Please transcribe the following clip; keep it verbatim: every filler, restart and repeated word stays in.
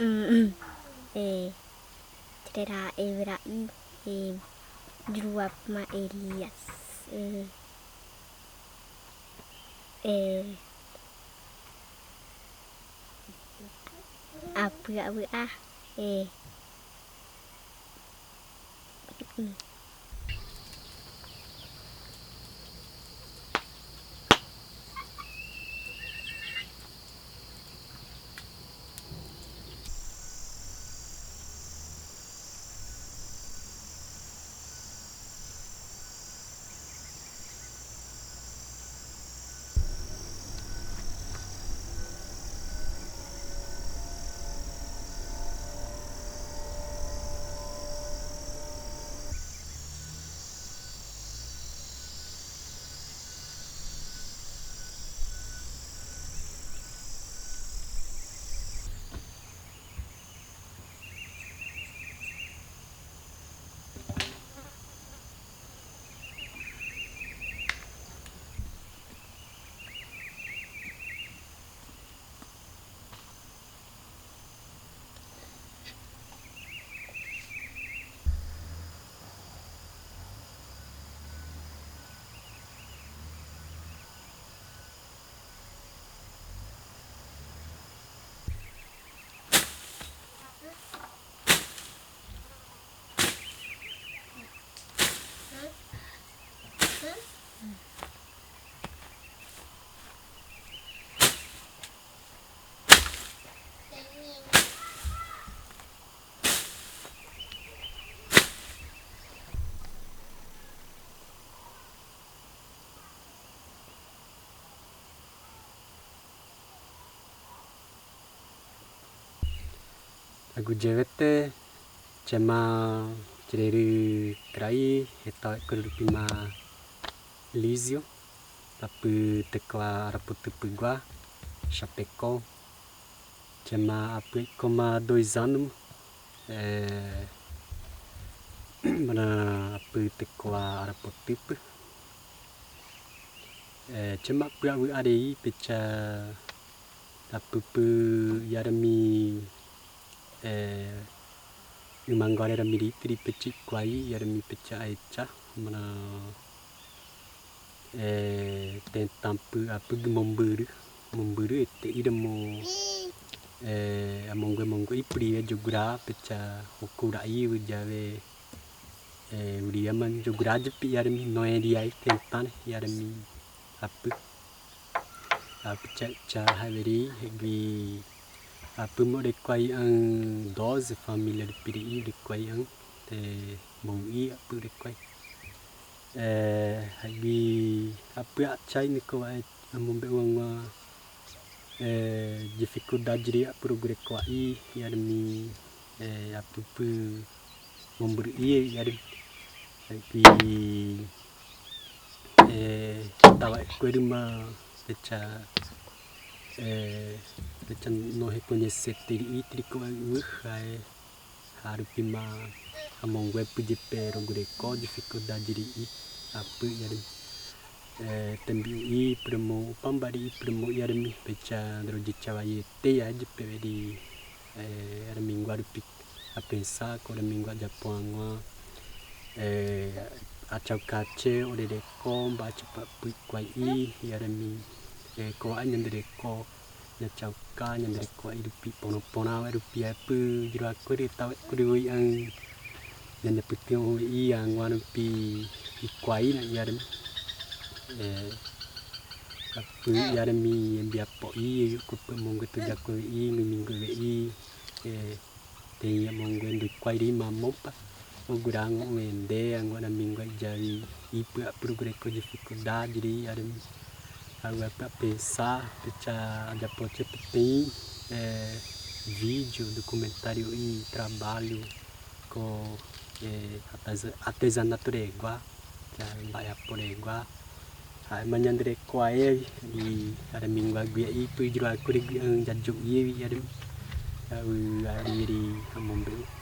Mm, mm. Eh, cerita Ibrahim, eh, judul apa mah Elias. Eh, eh, apa ya, apa, ah, eh. Agu jewete, chema cherere kerai, heta kulupi ma Lizio, apu tekola Araputupu gua, Chapecó. Chema apu iko ma dois anos, eh, mana apu tekola Araputupu. Eh, chema apu awi arei pecha apu pu yarami, eh, umanggo arei rami ri tiri pecha ikuai yarami pecha aicha mana, eh, tentan pu apu gi momburu, momburu ete iramo, eh, amongue mongue ipuri we jogura pecha okura i we jawe. Eh, uri aman jogura jepi yarami noe riai tentan yarami apu. Apu cha cha haberi hegi apu mo rekwai ang doze família de piri i rekwai ang te mo i apu rekwai. Eh, hegi apu achai neko wa amombe uang wa, eh, difikuldade ri apu rugure ko ai yarami, eh, apu pu momburu i yarami. Tapi, eh, tawa ko ruma pecha, eh, pecha no rekoñese tiri i tiri ko ai, eh, Arupi ma amongue pu jepe rugure ko difikuldade ri i apu yarami. Eh, tambi ui primo upambari i primo yarami pecha droji chawa yete ya jepe ri, eh, arami ngua arupi apensa ko arami ngua Japon angua. Eh, achau kache orere ko mba achu pa pu kuai i yarami. Eh, ko anyandere ko Ña chauka, ña ndereko a'i rupi pona pona a'i rupi apu juro aku ri tawa kuri wi ang. Ña nde piti wi ang wan rupi ikuai na iarem. Eh, apu iarem i embi apo i, yuku pe mongo tu jaku i, ngi mingo i. Eh, Tein amongo endu ikuai ri mamon pa. Ogura ango wende, ango na mingua ijawi ipu apu rugure ko difikuldade ri iarem. Agu apu apensa, pecha ajapo che petein, eh, vídeo, dokumentáriu i trabalhu ko, eh, arteza-, artezanatu regua, cha mba'e apo regua. Ai, ma ña ndereko ae, i, arem mingua gui i, pu juro aku ri gui, eh, jajo i, i arem. Au, ari ri, amombe.